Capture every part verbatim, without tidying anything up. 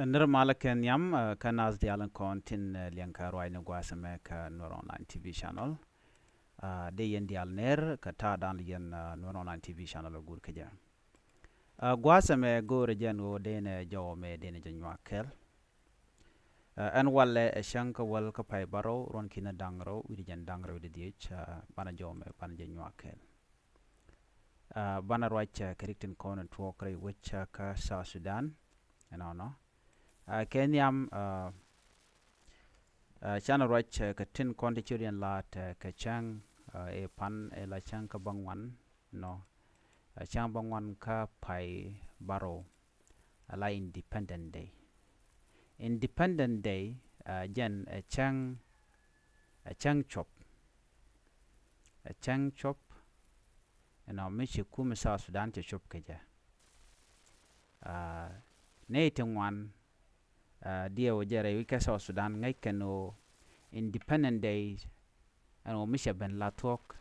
Nir malä kɛ nhiam, kä nath diaal in kɔn tin liɛŋ kɛ ruacni gua̱a̱th ɛmɛ kä Nuer Online T V channel. Dee yɛn diaal ner kä ta̱a̱ dan yɛn Nuer Online T V channel a guur kä jɛ. Gua̱a̱th ɛmɛ go̱o̱rɛ jɛn ɣöö dee nɛ jɔwä mɛ dee nɛ jɛ nyuak kɛl. Ɛn walɛ ɛ cäŋ kä wäl kä pay bärɔw ruɔ̱n ki̱n da̱ŋ rɛw wi̱cdɛ jɛn da̱ŋ rɛw wi̱cdɛ dhieec. Banɛ jɔwä mɛ banɛ jɛ nyuak kɛl. Banɛ ruac kɛ rik tin kɔn in tuɔɔk rɛy wec kä South Sudan. Ɛnɔnɔ kɛ nhiam. Canɛ ruac kɛ tin kɔn ti ci riɛn la̱a̱t kɛ cäŋ ɛ pan ɛ la cäŋ kä bäŋuan nɔ. Cäŋ bäŋuan kä pay bärɔw a la Independent Day. Independent Day jɛn ɛ cäŋ ɛ cäŋ cop. Ɛ cäŋ cop ɛnɔ mi ci kum South Sudan cɛ cop kɛ jɛ. Nɛy ti ŋuan diɛw jɛ rɛy wi̱c kä South Sudan ŋäc kɛn ɣöö Independent Day ɛn ɣöö mi cɛ ben la thuɔ̱k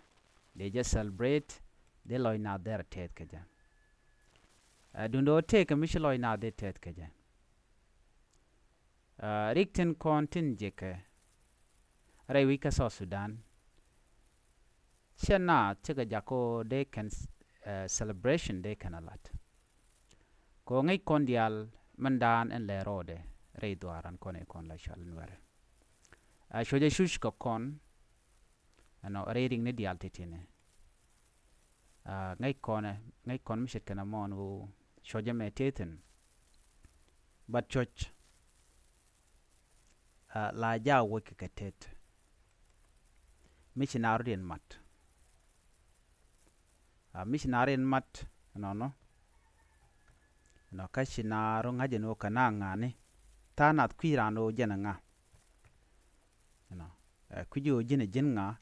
dee jɛ celebrate dee lɔc naath dee rɛ tɛth kɛ jɛ. Duundɛ ɣöö tëëkɛ mi ci lɔc naath dee tɛth kɛ jɛ. Rik tin kɔn tin jekɛ rɛy wi̱c kä South Sudan. Cɛ naath cikɛ jak kɛ ɣöö dee kɛn celebration dee kɛn a lat. Kɛ ɣöö ŋäc kɔn diaal min daan ɛn lɛ rɔɔdɛ rɛy dhuaaran kɔn ɛ kɔn la cɔal in wɛrɛ. Cuɔcɛ cuc kɛ kɔn ɛnɔ rɛy rikni diaal ti̱ti̱ni. Ŋäc kɔn ŋäc kɔn mi ce̱tkɛ nɛmɔ ɛn ɣöö cuɔcɛ mɛ tëëthin. But cuɔc la jaak woc kɛ kɛ tet. Mi ci naar rɔ̱diɛn mat. Mi ci naar rɔ̱diɛn mat ɛnɔnɔ. Ɛnɔ kä ci naar rɔ ŋa̱c ɛn ɣöö kɛ naa ŋa̱ni. Tha̱a̱ŋ nath kui̱ raan ɣöö jɛn ɛ ŋa̱. Ɛnɔ kui̱c ɣöö ji̱n ɛ ji̱n ŋa̱.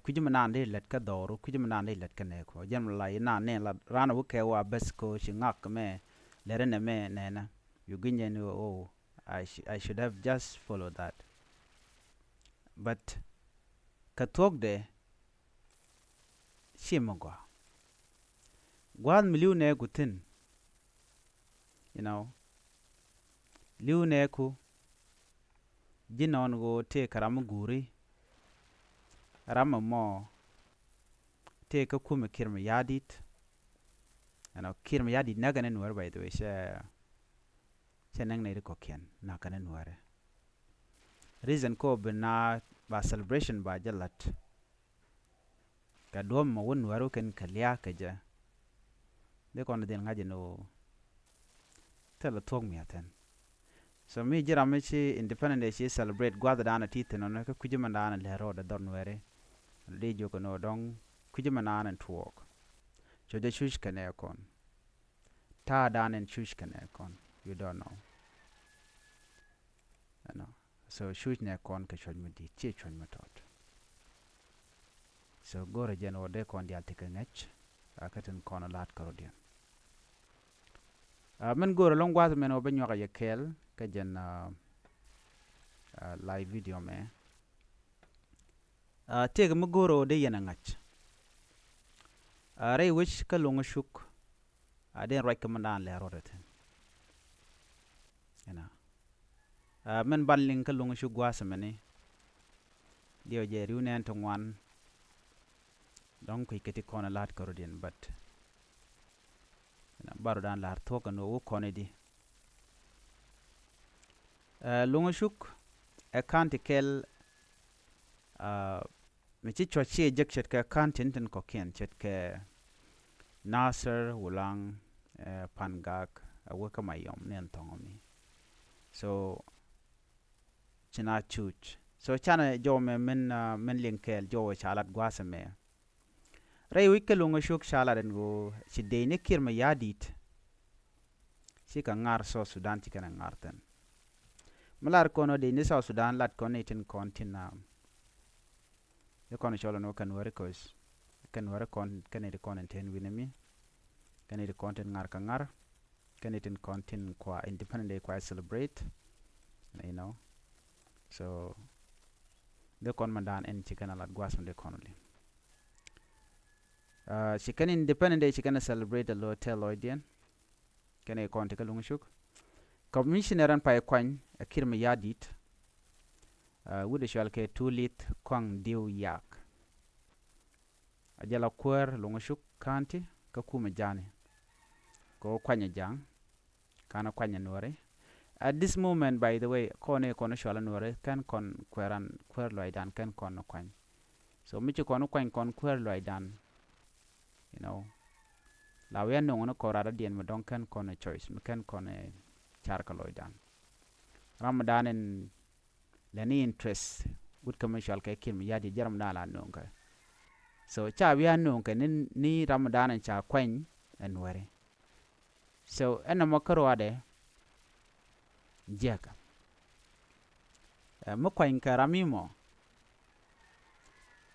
Kui̱c mi naan dee lät kä dhɔru, kui̱c mi naan dee lät kä nɛɛku. Jɛn mi la yi naan nɛn la raan ɛ wä kɛ wa bäth ko ci ŋak mɛ lɛr ɛnɛ mɛ nɛnɛ. Yu gui̱ny ɛn ɣöö oh, I, sh I should have just followed that. But kä thuɔ̱kdɛ ci mi gɔaa. Gua̱a̱th mi li̱w nɛɛku thi̱n. You know, li̱w nɛɛku ji̱ nɔn ɣöö tëë kɛ ram mi guuri. Ram mi mɔ tëë kä kumɛ Kiir Mayardit. You know, Kiir Mayardit näk kɛn in wär, by the way, cɛ cɛ näk nɛy ti kɔ̱kiɛn näk kɛn in wärɛ. Reason ko bi na ba celebration ba jɛ lat. Kɛ duɔ̱m mɔ wä nuäär wä kɛn kɛ lia̱a̱ kɛ jɛ. Dee kɔn dhil ŋa̱c ɛn ɣöö thilɛ thuɔ̱k mia̱thɛn. So mi ji̱ ram mi ci Independent Day ci celebrate gua̱thdan a ti thi̱n ɔnɔ kä kui̱cä mɛndan a lɛr rɔɔdɛ dhɔr nuɛɛri. Dee jiök ɛn ɣöö dɔ̱ŋ kui̱cä mɛndan ɛn tuɔɔk. Cuɔ̱cä cuc kɛnɛ kɔn. Ta̱a̱dan ɛn cuc kɛnɛ kɔn. You don't know. Ɛnɔ. So cuc nɛ kɔn kɛ cuɔ̱c mi di̱i̱t, ciɛ cuɔ̱c mi tɔt. So go̱rɛ jɛn ɣöö dee kɔn diaal tekɛ ŋäc a kä tin kɔn la̱t kärɔ̱diɛn. A min go̱rɛ lo̱ŋ gua̱a̱th min ɣöö bä nyuak a yɛ kɛɛl kä jɛn a live video mɛ. A tëëkɛ mi go̱rɛ ɣöö dee yɛn a ŋa̱c. A rɛy wec kä lo̱ŋ cuk. A dee ruac kä min daan lɛ rɔɔdɛ thi̱n. Ɛnɔ. A min ban liŋ kä lo̱ŋ cuk gua̱a̱th mɛni. Diɛw jɛ ri̱w nɛn ti ŋuan. Dɔ̱ŋ kui̱ kä ti kɔn a la̱t kärɔ̱diɛn but. Ɛnɔ, barɔ̱dan la̱r thuɔ̱k ɛn ɣöö wä kɔn idi. Ɛ lo̱ŋ cuk ɛ ka̱n ti kɛl. A mi ci cuɔ̱c ciɛ jek ce̱tkɛ ka̱n tin tin kɔ̱kiɛn ce̱tkɛ Nasir, Wulaŋ, ɛ Pangak, ɛ wä kä Mayom ni ɛn thɔŋ mi. So ci na cuc. So canɛ jɔw mɛ min a min liŋ kɛɛl jɔw ca lat gua̱a̱th ɛmɛ. Rɛy wi̱c kä lo̱ŋ cuk ca lat ɛn ɣöö ci dey ni Kiir Mayardit. Cikɛ ŋa̱r South Sudan cikɛ nɛ ŋa̱r thi̱n. Mi lar kɔn ɣöö dey ni South Sudan lat kɔn ni tin kɔn tin a. I̱ kɔn cɔl ɛn ɣöö kɛn weri koc kɛn weri kɔn kɛn iti kɔn in ten wi̱ni mi. Kɛn iti kɔn tin ŋa̱r kä ŋa̱r. Kɛn itin kɔn tin kua Independent Day kua celebrate. You know. So dee kɔn mandan ɛn ci kɛn a lat gua̱a̱th mi dee kɔn li. Ci kɛn Independent Day ci kɛn a celebrate a lo̱ tɛl lɔcdiɛn. Kɛn ikɔn ti kä luŋ cuk. Commissioner ɛn pay kuany ɛ Kiir Mayardit, wut ɛ cual kɛ Tulit Kɔaŋ Diw Yak. A jɛ la kuäär Luŋ Cuk County kä kumɛ Jani. Kɛ wä kuany ɛ Jaŋ, kan ɛ kuany ɛ Nuäri. At this moment, by the way, kɔn ɛ kɔn cual ɛ Nuäri kɛn kɔn kuɛran kuäär luacdan kɛn kɔn ɛ kuany. So mi ci kɔn kuany kɔn kuäär luacdan, you know, la wi̱i̱ a no̱ŋ ni kɔn rat a diɛn mi dɔ̱ŋ kɛn kɔn ɛ choice, mi kɛn kɔn ɛ car kɛ luacdan. Ram dan in lɛ ni interest wut kä mi cual kɛ Kiir Mayardit jɛ ram dan la no̱ŋ kɛ. So ca wi̱i̱ a no̱ŋ kɛ ni, ni ram dan in ca kuany ɛ Nuäri. So ɛn nɔmɔ kä ruadɛ jiɛk. Ɛ, mi kuany kɛ ram imɔ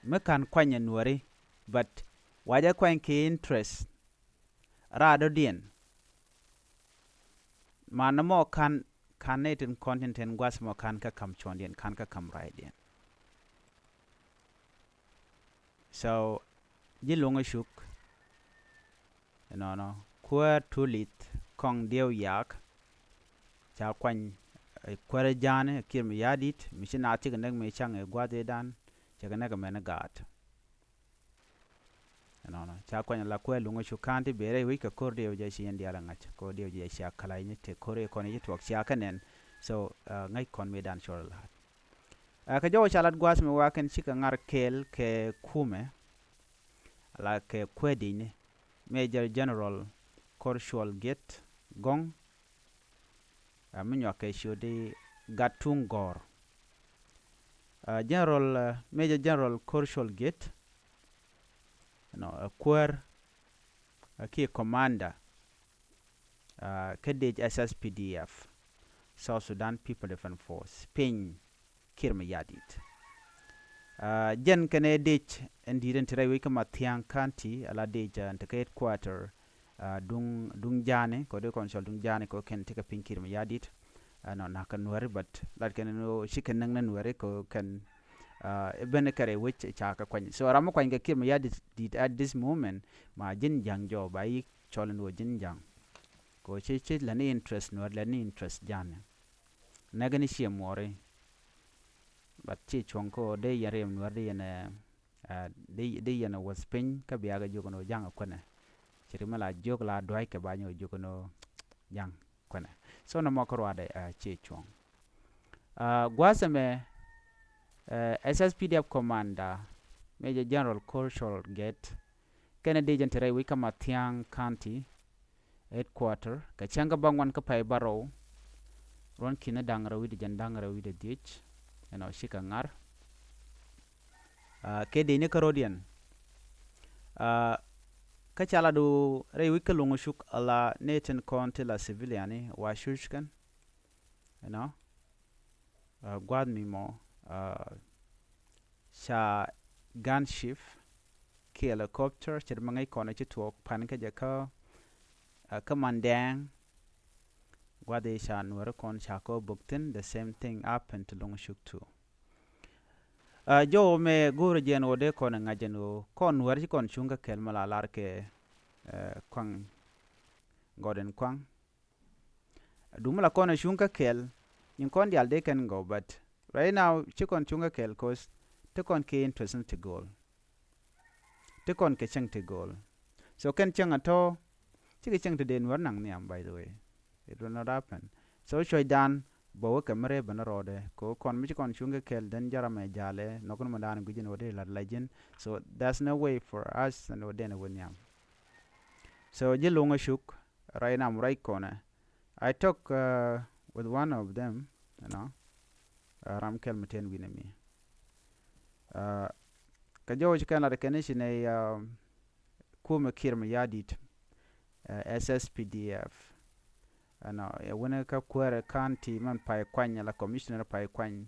mi kan kuany ɛ Nuäri, but wacɛ kuany kɛ interest raadɔdiɛn. Man nɔmɔ kan, kan ni tin kɔn tin tin gua̱th mɔ kan kä kam cuɔndiɛn, kan kä kam ruacdiɛn. So ji̱ Luŋ Cuk ɛnɔnɔ kuäär Tulit Kɔaŋ Diw Yak ca kuany, ɛ, kuäär Jani ɛ Kiir Mayardit mi ci naath cikɛ näk mi caŋ ɛ gua̱th ëëdan, cɛ kɛ näk ɛmɛn ɛ gaat. Ɛnɔnɔ ca kuany la kuäär Luŋ Cuk County, bɛ rɛy wec kɛ ko̱r diw jɛ ci yɛn diaal ɛ ŋa̱c, ko̱r diw jɛ cia kala̱cni te ko̱r i̱ kɔn i̱ ci tuɔɔk cia kɛ nɛn. So, ɛ, ŋäc kɔn mëëdan cɔl la̱a̱t. Ɛ, kɛ jɔw ca lat gua̱a̱th mi wa̱a̱ kɛn cikɛ ŋa̱r kɛɛl kɛ kumɛ, la kɛ kuäär di̱cni, Major General Ko̱r Cuɔl Giet Gɔ̱ŋ, ɛ, mi nyuak kɛ ciöt i̱ Gat Tuŋ Gɔ̱r. Ɛ, General, ɛ, Major General Ko̱r Cuɔl Giet, you know, ɛ kuäär, ɛ kiɛ commander, ɛ, kä dec S S P D F, South Sudan People Defense Force, piny Kiir Mayardit. Ɛ, jɛn kɛnɛ dec ɛn di̱i̱t ɛn ti rɛy wec kä Mathiang County, ala dec, ɛ, ɛn ti kä headquarter, ɛ, duŋ, duŋ Jani, kɛ wä dee kɔn cɔl duŋ Jani, kɛ wä kɛn ti kɛ piny Kiir Mayardit. Ɛ, nɔ na̱k kɛ Nuäri, but lat kɛn ni cikɛ näk ni Nuäri kɛ wä kɛn, ɛ, ben kɛ rɛy wec ca kɛ kuany. So ram mi kuany kɛ Kiir Mayardit, dit at this moment, ma ji̱n Ja̱ŋ jɔw ba yi cɔl ni wä ji̱n Ja̱ŋ. Kɛ wä ci, ci lɛ ni interest Nuäri, lɛ ni interest Jani. Näk ni ciɛ muɔri. But ci cuɔ̱ŋ kä wä dee yɛn riɛm Nuäri dee yɛn, ɛ, ɛ, dee, dee yɛn ɛ wäth piny kä bia kɛ jiök ni wä Ja̱ŋ ɛ kuänɛ. Ci ri mi la jiök la dua̱ckɛ ba nyɛ wä jiök ni wä Ja̱ŋ kuänɛ. So nɔmɔ kä ruadɛ, ɛ, ci cuɔ̱ŋ. Ɛ, gua̱a̱th ɛmɛ, ɛ, S S P D F commander, Major General Ko̱r Cuɔl Giet, kɛnɛ dec ɛn ti rɛy wec kä Mathiang County headquarter, kɛ cäŋ kä bäŋuan kä pay bärɔw, ruɔ̱n ki̱n da̱ŋ rɛw wi̱cdɛ jiɛn da̱ŋ rɛw wi̱cdɛ dhiec, ɛnɔ cikɛ ŋa̱r. Ɛ, kɛ dec ni kä ro̱diɛn. Ɛ, kä ca lat du rɛy wec kä Luŋ Cuk ala ni tin kɔn ti la civilian ni wa cuc kɛn. You know, ɛ, gua̱a̱th mi mɔ, ɛ, ca gunship kiɛ helicopter, ce̱t mi ŋäc kɔn ci tuɔɔk pan kä jɛ kä, ɛ, kä Mandɛɛŋ. Gua̱a̱th i̱ ca Nuäri kɔn ca kɔ bök thi̱n, the same thing happen to Luŋ Cuk too. Ɛ, jɔw mɛ go̱o̱rä jɛn ɣöö dee kɔn ɛ ŋa̱c jɛn ɣöö kɔn Nuäri ci kɔn cuŋ kä kɛl mi la lar kɛ, ɛ, Kuaŋ, Gɔden Kuaŋ. Duŋ mi la kɔn ɛ cuŋ kä kɛl, nyin kɔn diaal dee kɛn gɔw, but right now ci kɔn cuŋ kä kɛl, 'cause ti kɔn kɛ interest ni ti go̱o̱l. Ti kɔn kɛ cäŋ ti go̱o̱l. So kɛn cäŋ a tɔ̱, cikɛ cäŋ ti dee Nuäär naŋ nhiam, by the way. It will not happen. So cuɔ̱cdan bä wä kɛ mi rɛy bä ni rɔɔdɛ. Kɛ kɔn mi ci kɔn cuŋ kɛ kɛl, then jɛ ram ɛ jalɛ, nhɔk ni mi daan gui̱c ni wä dee la̱t la ji̱n. So there's no way for us ni wä dee ni wä nhiam. So ji̱ Luŋ Cuk, right now, right kɔnɛ. I talk, uh, with one of them, you know, uh, ram kɛl mi tɛn wi̱n mi. Uh, kɛ jɔw ci kɛn lat kɛn i̱ ci nɛy, uh, kumɛ Kiir Mayardit, uh, S S P D F. Ɛnɔ, ɛ wänɛ kä kuäärɛ county mɛn pay kuany, ala commissioner pay kuany.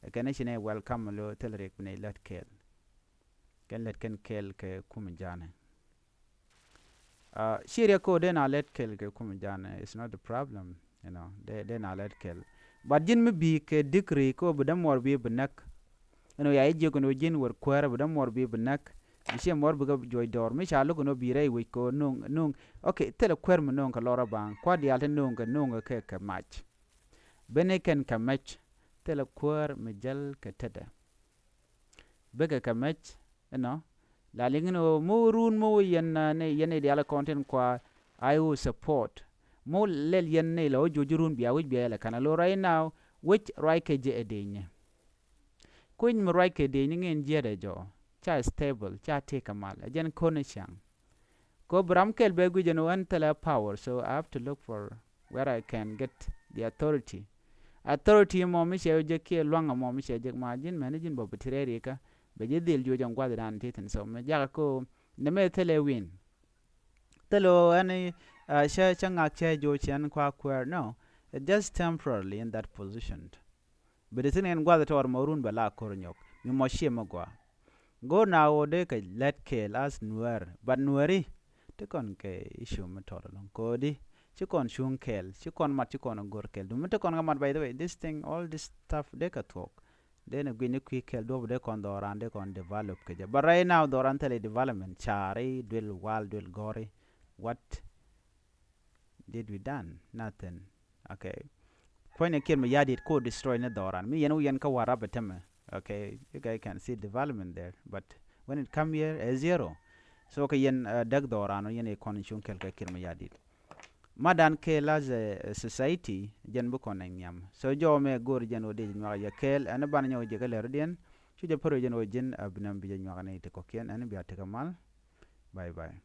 Ɛ kɛn i̱ ci nɛy welcome lo thil rik bi nɛy lät kɛɛl. Kɛn lät kɛn kɛɛl kɛ kumɛ Ja̱a̱nɛ. Uh, ci riɛk kä dee na lɛt kɛl kɛ kumɛ Ja̱a̱nɛ, it's not the problem, you know, dee, dee na lɛt kɛl. But ji̱n mi bi kɛ degree kä bi dämuɔr bi bi näk. You know, ya i̱ jiök ni ji̱n wër kuäärä bi dämuɔr bi bi näk. Bi ciɛ muɔr bi kɛ juɔc dɔɔr. Mi ca lo̱k ni bi rɛy wec kɛ nuŋ, nuŋ. Okay, thilɛ kuäär mi nuŋ kɛ lɔrä baŋ. Kua̱r diaal ti nuŋ kɛ nuŋ kɛ kɛ mac. Beni kɛn kɛ mɛc thilɛ kuäär mi jäl kɛ tetdɛ. Bikɛ kɛ mɛc inɔ la liŋ ni ɣöö mi wä run mi wä yɛn ni yɛn ni diaal kɔn tin kua. I will support mi wä lɛl yɛn ni la wä juɔc run bia wi̱c bia yɛlɛ kɛn a lo right now. Wi̱c ruac kɛ jɛ ɛ dee nyɛ kui̱ny mi ruac kɛ dee nyɛ ŋi̱n jiɛt ɛ jɔ ca stable ca tëë kɛ mal ɛ jɛn kɔn ni ciaŋ. Kɛ bi ram kɛl bɛ guic ɛn ɣän thilɛ power, so I have to look for where I can get the authority. Authority mɔ mi cɛ jek kiɛ luaŋ mɔ mi cɛ jek ma ji̱n mɛn ji̱n bɔ bi ti rɛɛri kä bɛ ji̱ dhil juɔc ɛn gua̱th dan ti thin so mi jakä ko ni mɛ thilɛ win. Thilɛ ɛn cɛ cɛ ŋak cɛ juɔc cɛ ɛn kua kuɛɛr no. It's just temporarily in that position. Bi di thin ɛn gua̱th tɔɔr mɔ run bɛ la kor nyɔk mi mɔ ciɛ mi gua. Go̱o̱r na ɣöö dee kɛ lät kɛɛl as nuäär, but nuääri ti kɔn kɛ issue mi tɔt ɛlɔ̱ŋ ko̱di ci kɔn cuŋ kɛɛl ci kɔn mat ci kɔn go̱r kɛɛl dumi ti kɔn kɛ mat. By the way, this thing, all this stuff dee kɛ thuɔk. Dee ni guic ni kui̱ kɛɛl duɔp dee kɔn dhɔran dee kɔn develop kɛ jɛ, but right now dhɔran thilɛ development. Caari duel wal duel gɔri. What did we done? Nothing. Okay. Kuɔ̱nyɛ Kiir Mayardit ko destroy ni dhɔran mi yɛn wi̱i̱ yɛn kä Warap ɛ tämɛ. Okay, you guys can see development there, but when it come here, a zero. So kɛ yɛn däk dhɔran yɛn ɛ kɔn cuŋ kɛl kä Kiir Mayardit. Ma dan kɛl as a society jɛn bi kɔn ɛ nhiam. So jɔw mɛ go̱o̱r jɛn wä dee jɛ nyuak yɛ kɛl ɛn ban nyɔw jɛ kä lɛr diɛn. Cu jɛ pär jɛn wä ji̱n a binam bi jɛ nyuak ni ti kɔkiɛn ɛn bia ti kä mal. Bye bye.